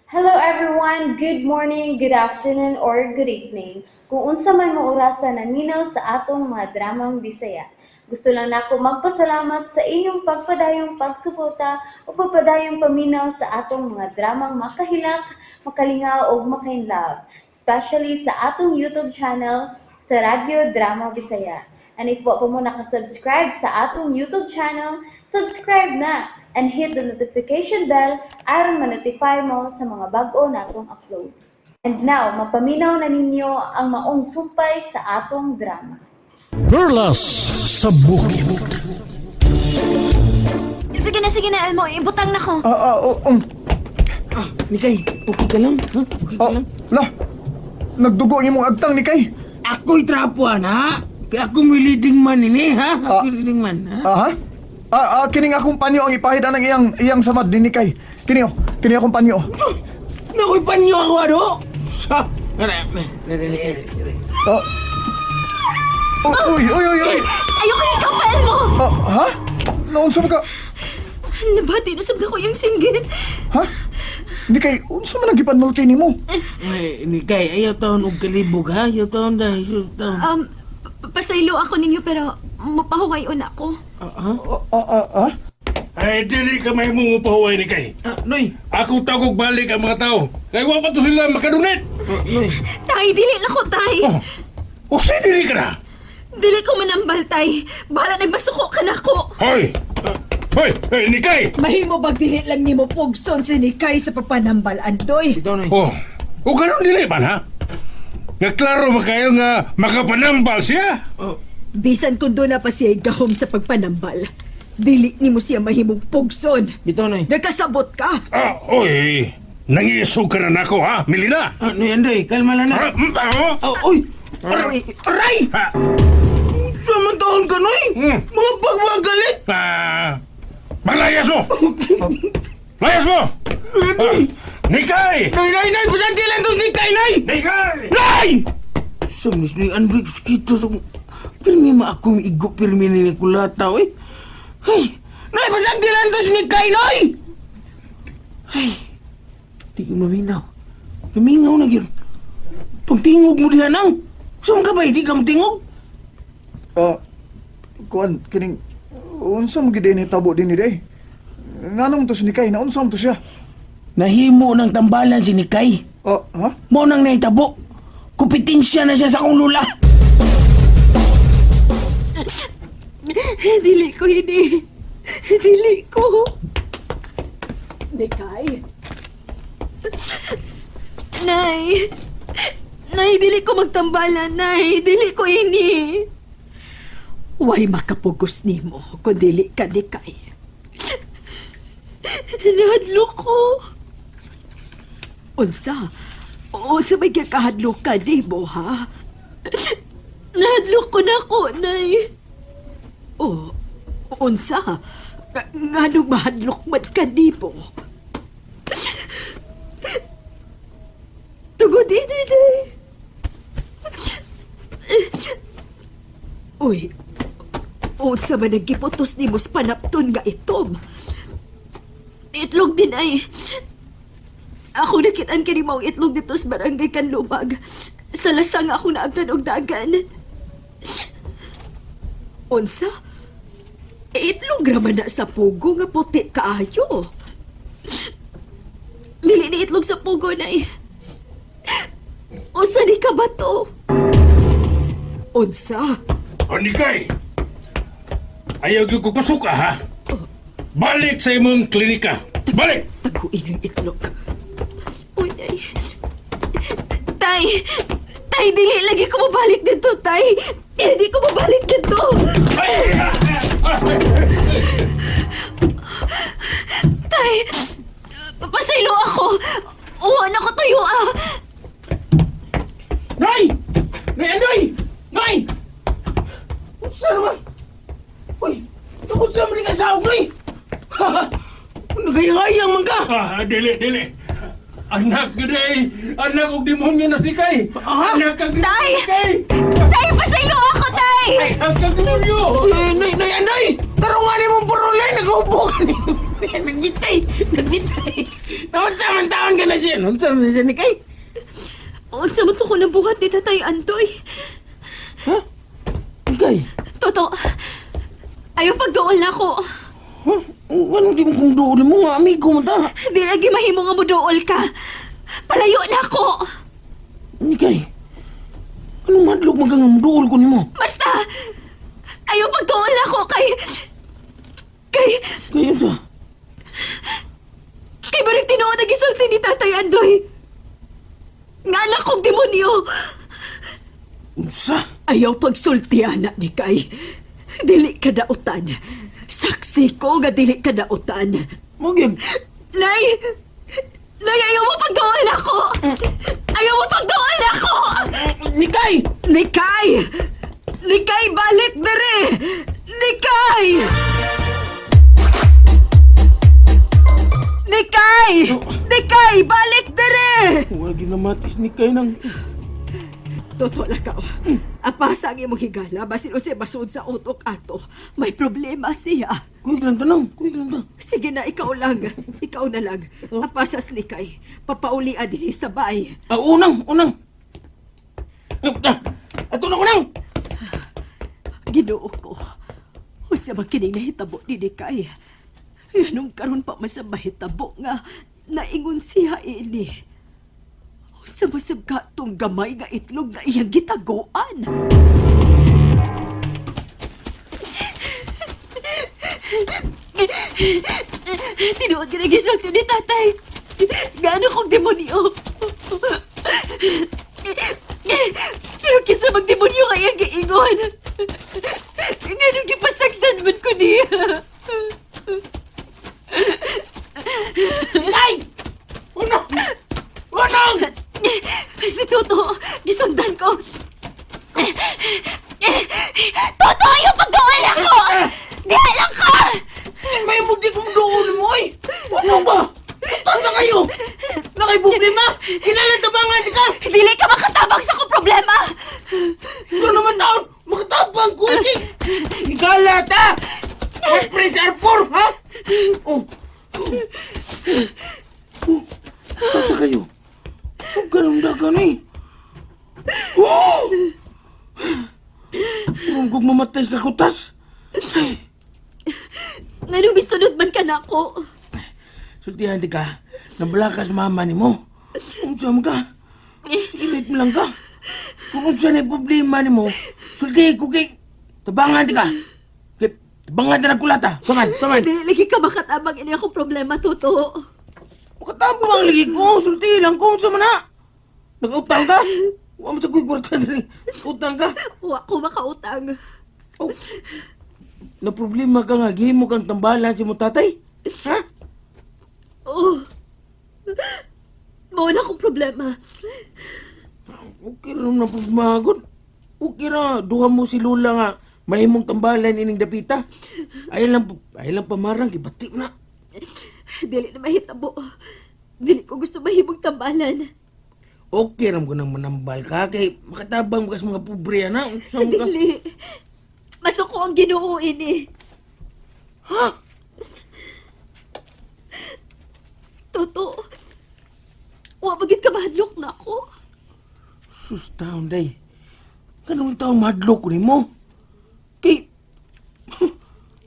Hello everyone! Good morning, good afternoon, or good evening. Kung unsa man mo orasa naminaw sa atong mga dramang Bisaya. Gusto lang nako magpasalamat sa inyong pagpadayong pagsuporta o pagpadayong paminaw sa atong mga dramang makahilak, makalingaw ug makainlove, especially sa atong YouTube channel sa Radyo Drama Bisaya. And if wa pa mo nakasubscribe sa atong YouTube channel, subscribe na and hit the notification bell aron ma-notify mo sa mga bag-o natong uploads. And now, mapaminaw na ninyo ang maong sumpay sa atong drama. Perlas sa Bukid. Sige na, sige na, Elmo. Ibutang na ko. Ah, ah, oh, um, Ah, Nikay, okay ka lang? Ha? Okay ka ah, lang? lah, nagdugo ang imong agtang ni Kay. Ako'y trapuan, ha? Kaya ako may leading man ini, ha? Ako'y Ah. leading man, ha? Ah, ha? Ah, ah, kining akong panyo ang ipahid anang iyang iyang samad ni Kay. Kini oh, kini akong panyo. Nako'y panyo ako, ano? Sa... Aray, aray, aray, aray. Ah. Oh, uy, uy, uy, uy. Ayoko ikaw pa, Elmo! Ah, ha? Naunsa man ka? Nabati na sab ko yung singgit. Ha? Ni Kay, unsa man ang gipanulti nimo? Ay, Nikay, ayaw taon og kalibog, ha? Ayaw taon dahil, Jesus taon. Pasaylo ako ninyo pero mapahuwayon ako. Ah, ha? Ah, ah, ah, ah? Ay, dili ka may mong upahuway ni Kay. Ah, Noy! Ako tagog balik ang mga tao. Kay wa pa to sila makadunit. Ah, Noy! Tay, dili na ko, tay. Oh, o si dili ka na. Dili ko manambal, tay. Bahala nagmasuko ka na ko. Hoy! Hoy! Hey, Nikay! Mahimo bag dili lang nimo pugson si Nikay sa papanambal andoy. Ikaw, Noy. Oh, o ganun dili man ha? Nga klaro ba kayo nga makapanambal siya? Oh, Bisan kung doon na pa siya gahom sa pagpanambal. Dili nimo siya mahimong pugson. bitaw, Noy. Nagkasabot ka. Ah, oy! Nangisog ka na nako ha, Melina? Ah, Noy, Andoy, kalma lang Ah, na. mm, ah, Ah, uy! Aray! Aray! ha, Sa man taon ka, Noy? Hmm. Mga pagmagalit! ah, maglayas mo! Layas mo! Ah, Nikay! Noy, Noy, Noy! Pasanti lang to, Nikay, Noy! Nikay! Nay! Sa mis ni Andrex kita sa... Pirmi ma akong igo, pirmi ni Nicolata, eh. Ay! Nay, pasagdi lang to si Nikay, Noy! Ay! Di ko maminaw. Namingaw na yun. Pagtingog mo diha nang. Saan ka ba? Di ka matingog? Ah, kuan kining unsa mo gid ni tabo din ni day? Nganong to si Nikay? Naunsa mo to siya? Nahimo ng tambalan si Nikay. Ah, ha? Mo nang nahitabo. Kompetensya na siya sa akong lula. Dili ko ini. Dili ko. Nikay, Nay. Nay, dili ko magtambalan, Nay. Dili ko ini. way makapugos nimo kung dili ka Nikay. Nahadlok ko. Unsa? Unsa may gikahadlok ka nimo ha? Nahadlok ko na ko, Nay. O, unsa? Nganong mahadlok man ka nimo? Tugod ini, Nay. Uy, unsa man ang giputos nimo sa panapton nga itom? Itlog din ay. Ako nakitaan kini maong itlog dito sa barangay Kanlubag. Sa lasang ako naabtan og dagan. Unsa? Itlog raman na sa pugo nga puti kaayo. Dili ni itlog sa pugo, Nay. Usa ni ka ba to? Unsa? O Nikay! Ayaw gyud ko pasuka ha? Balik sa imong klinika. Balik! Taguin ang itlog. Uy, Nay. Tay! Tay, dili lagi ko mabalik dito, Tay! Hindi ko mabalik dito! Ay! Ah, ah, ah. Tay! Pasaylo ako! Uwa na ko tuyo ah! Nay! Nay, Andoy! Nay! Unsa naman? Uy, tungkol sa mga kasawag, Nay! Nagayang-ayang man ka! Ah, dili, dili. Anak gyud ay, anak og demonyo na si Kay. Ah? Anak kag Tay! Kay. Tay, pasaylo ako, Tay! Anak kag demonyo. Nay, Nay, Nay, Andoy! Tarungan ni mong purulay, nagaupo ka ni... Nagbitay! Nagbitay! Naunsa man taon ka na siya? Naunsa man siya ni Kay? Unsa man to ko nabuhat ni Tatay Andoy? Ha? Nikay? Toto, ayaw pagduol na ako. Ha? Anong di mo kung doon mo nga amigo mo ta? Di lagi mahimo nga moduol ka. Palayo na ako. Nikay, anong madlok magang dool ko nimo? Basta, ayaw pagduol na ako kay... Kay... Kay unsa? Kay barang tinuod ang gisulti ni Tatay Andoy. Nga anak kong demonyo. Unsa? Ayaw pagsulti, anak ni Kay. Dili ka dautan. Saksi ko nga dili ka dautan. Mo gyud. Nay! Nay, ayaw mo pagduol ako! Ayaw mo pagduol ako! Nikay! Nikay! Nikay, balik dere! Nikay! Nikay! Nikay, balik dere! Wala ginamatis ni Kay nang... Totoo lang ka. Apasa ang imong higala, basin unsay basod sa utok ato. May problema siya. Kuig lang tanong, kuig lang ta. Sige na, ikaw lang. Ikaw na lang. Apasas ni Kay. Papaulia dinhi sa bay. Ah, unang, unang. Ah, ato na ko nang. Ginoo ko. Unsa man kining nahitabo ni Nikay? Anong karon pa man sa mahitabo nga naingon siya ini. Unsa man sab ka tong gamay nga itlog nga iyang gitaguan? Tinuod ka na gisulti ni Tatay. Gaano kong demonyo. Pero kisa magdemonyo kaya giingon. Ngano gipasagdan man ko niya. Kay! Unang! Unang! Si Toto, gisundan ko. Toto, ayaw pagduol ako! Diha lang ka! May mugdi kong doon mo, oy! Ano ba? Putas na kayo! Nakay problema! Kinalan tabangan di ka! Dili ka makatabang sa akong problema! So naman taon, makatabang ko, eh! Galata! Ay, Prince Arthur, ha? Oh. Oh. Oh. Putas na kayo. So, ganun dagan, eh. Oh! Kung kung mamatay sa kakutas. Ngano misunod man ka na ako? Sultihan di ka, nabalakas mama ni mo. Unsa man ka? Silid mo lang ka. Kung unsa na problema ni mo, sulti ko kay tabangan di ka. Kay tabangan ta nagkulata. Tabangan, tabangan. Dili lagi ka makatabang ini akong problema, Toto. Makatabang lagi ko, sulti lang ko unsa man na. Nag-utang ka? Wa mo sa kuy kwarta dali. Utang ka. Wa ko makautang. Oh. Na problema ka nga gihimo kang tambalan si mo tatay. Ha? Oh. Mao na akong problema. Okay ra na pagmagod. Okay ra, duha mo si Lula nga. Mahimong tambalan ining dapita. Ay lang, ay lang pamarang, gibati na. Dili na mahitabo. Dili ko gusto mahimong tambalan. Okay ra mo nang manambal ka, kay makatabang ka sa mga pobre na. Unsa mo ka? Dili. Masuko ang Ginoo ini. Ha? Toto. Wa bagit ka mahadlok na ako. Sus, taon, day. Kanong taong madlok ko nimo? Kay,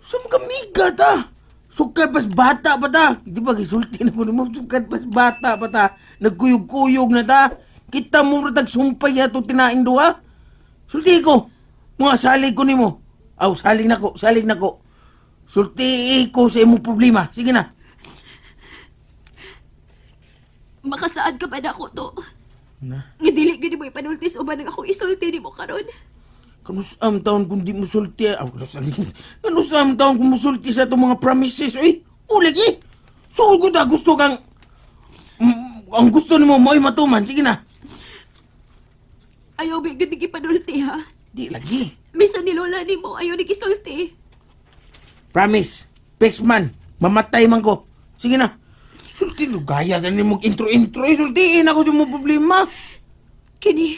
sa mga miga ta. Sukad pas bata pa ta. Di ba gisulti na ko nimo? Sukad pas bata pa ta. Nagkuyog-kuyog na ta. Kita mo ratag sumpay ato tinaing duha. Sulti ko. Mga salig ko nimo. Aw, salig na ko, salig na ko. Sulti ko sa imong problema. Sige na. Makasaad ka ba na ako to? Na. Nga dili gid mo ipanultis uban ang akong isulti nimo karon. Kanus am taon kung di mo sulti. Aw, kanus am taon kung musulti sa itong mga promises, uy. Ulig eh. So, kung ta gusto kang... ang gusto nimo mo'y matuman. Sige na. Ayaw ba gid ipanulti ha? Di lagi. Bisan ni Lola nimo ayaw ni gisulti. Promise. Pex man. Mamatay man ko. Sige na. Sulti, gaya sa nimo intro-intro. Eh, sultiin ako sa mga problema. Kini.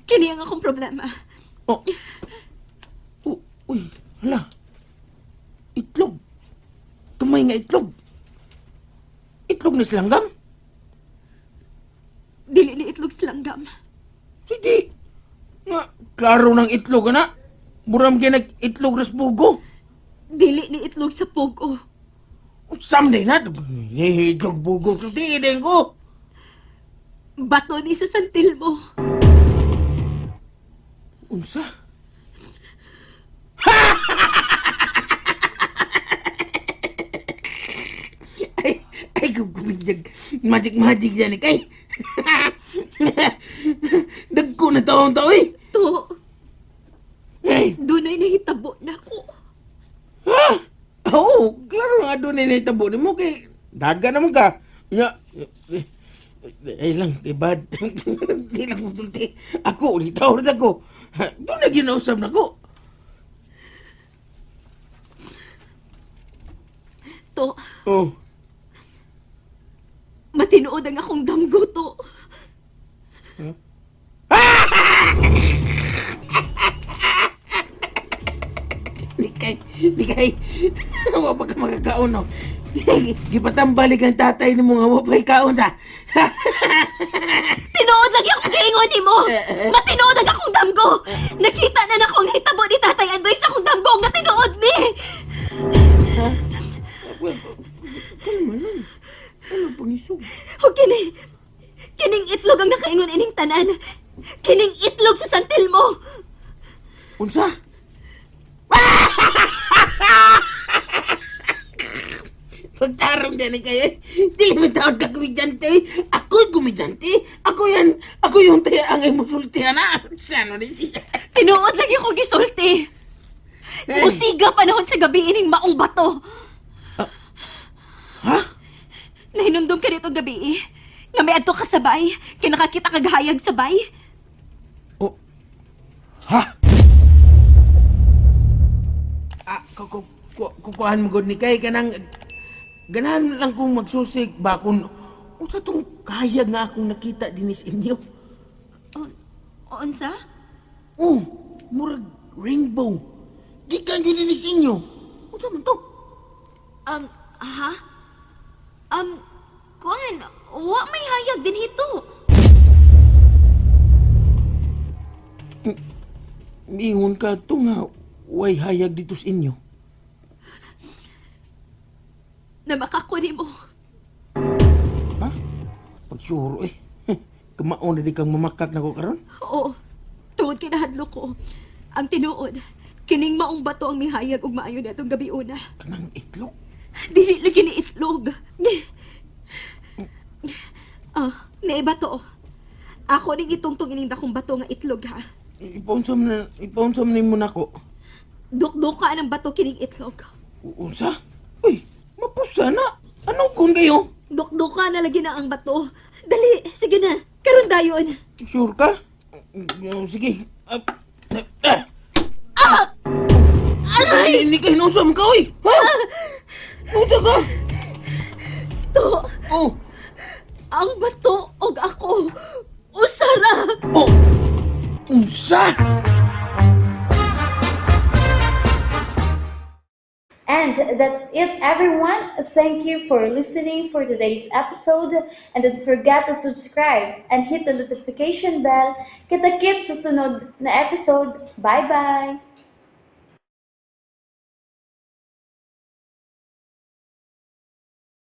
Kini ang akong problema. Oh. Oh, uy, hala. Itlog. Kamay nga itlog. Itlog ni silanggam. Dili ni itlog silanggam. Sige. Nga, klaro ng itlog, ana. Muram ginag itlog ras bugo. Dili ni itlog sa pugo. Someday na. Eh, itlog bugo. Di, din ko. Bato ni sa santil mo. Unsa? Ay, ay, kumidyag. Magic, magic yan, eh, kay. Dagko na taong tao, eh. To, Ay, dunay nahitabo na ko. ha? Oo, klaro nga doon na itabo ni mo kay daga naman ka. Nga, ay lang, kay bad. Di lang mo sulti. Ako, ulit tao rin ako. Doon na ginausap na ko. To, Oh. matinuod ang akong damgo to. Nikay, nikay. Wa pa ka makakaon, no? Gipatambalik ang tatay ni mo nga wa pa'y kaon sa. Tinuod lagi akong giingon nimo. Matinuod ang akong damgo. Nakita na nako ang nahitabo ni Tatay Andoy sa akong damgo nga tinuod ni. Kalma lang. Ano pangisog? O kini, kining itlog ang nakaingon ining tanan. Kining itlog sa santil mo. Unsa? Pagtarong gani kayo, eh. Di mo taon ka kumidyante. Ako'y kumidyante. Ako yan, ako yung taya ang imusulti na. Saan mo rin siya? Tinuod lagi akong gisulti. Hey. Musiga panahon sa gabi ining maong bato. Ha? Nahinumdum ka nitong gabi eh. Nga may adto ka sabay, kay nakakita kag hayag sabay. Oh. Ha? Ah, kukuhan mo gud ni kay kanang ganahan lang kong magsusig bakon unsa tong kahayag nga akong nakita dinis inyo. Unsa? Oh, murag rainbow. Gikan gyud dinis inyo. Unsa man to? Ha? Kuan, wa may hayag din hito. Miingon ka to nga way hayag dito sa inyo. Na makakuni mo. Ha? Pagsuro eh. Kamao na di kang mamakak na ko karon. Oo, tungod kinahadlo ko. Ang tinuod, kining maong bato ang mihayag ug maayo na itong gabi una. Kanang itlog. Dili lagi ni itlog. Ah, naiba to. Ako ning itungtong ining dakong bato nga itlog ha. Ipaunsam na ipaunsam nimo nako. Dukduka ang bato kining itlog. Unsa? Uy, mapusa na. Ano kun kayo? Dukduka na lagi na ang bato. Dali, sige na. Karon dayon. Sure ka? Oh, sige. Ah, ah, Ah! Aray! Hindi ka hinusam ka, uy! Ha? Unsa ka? To, Oh! ang bato og ako. Usara! Oh! Unsa? And that's it, everyone. Thank you for listening for today's episode. And don't forget to subscribe and hit the notification bell. Kita-kits sa sunod na episode. Bye-bye!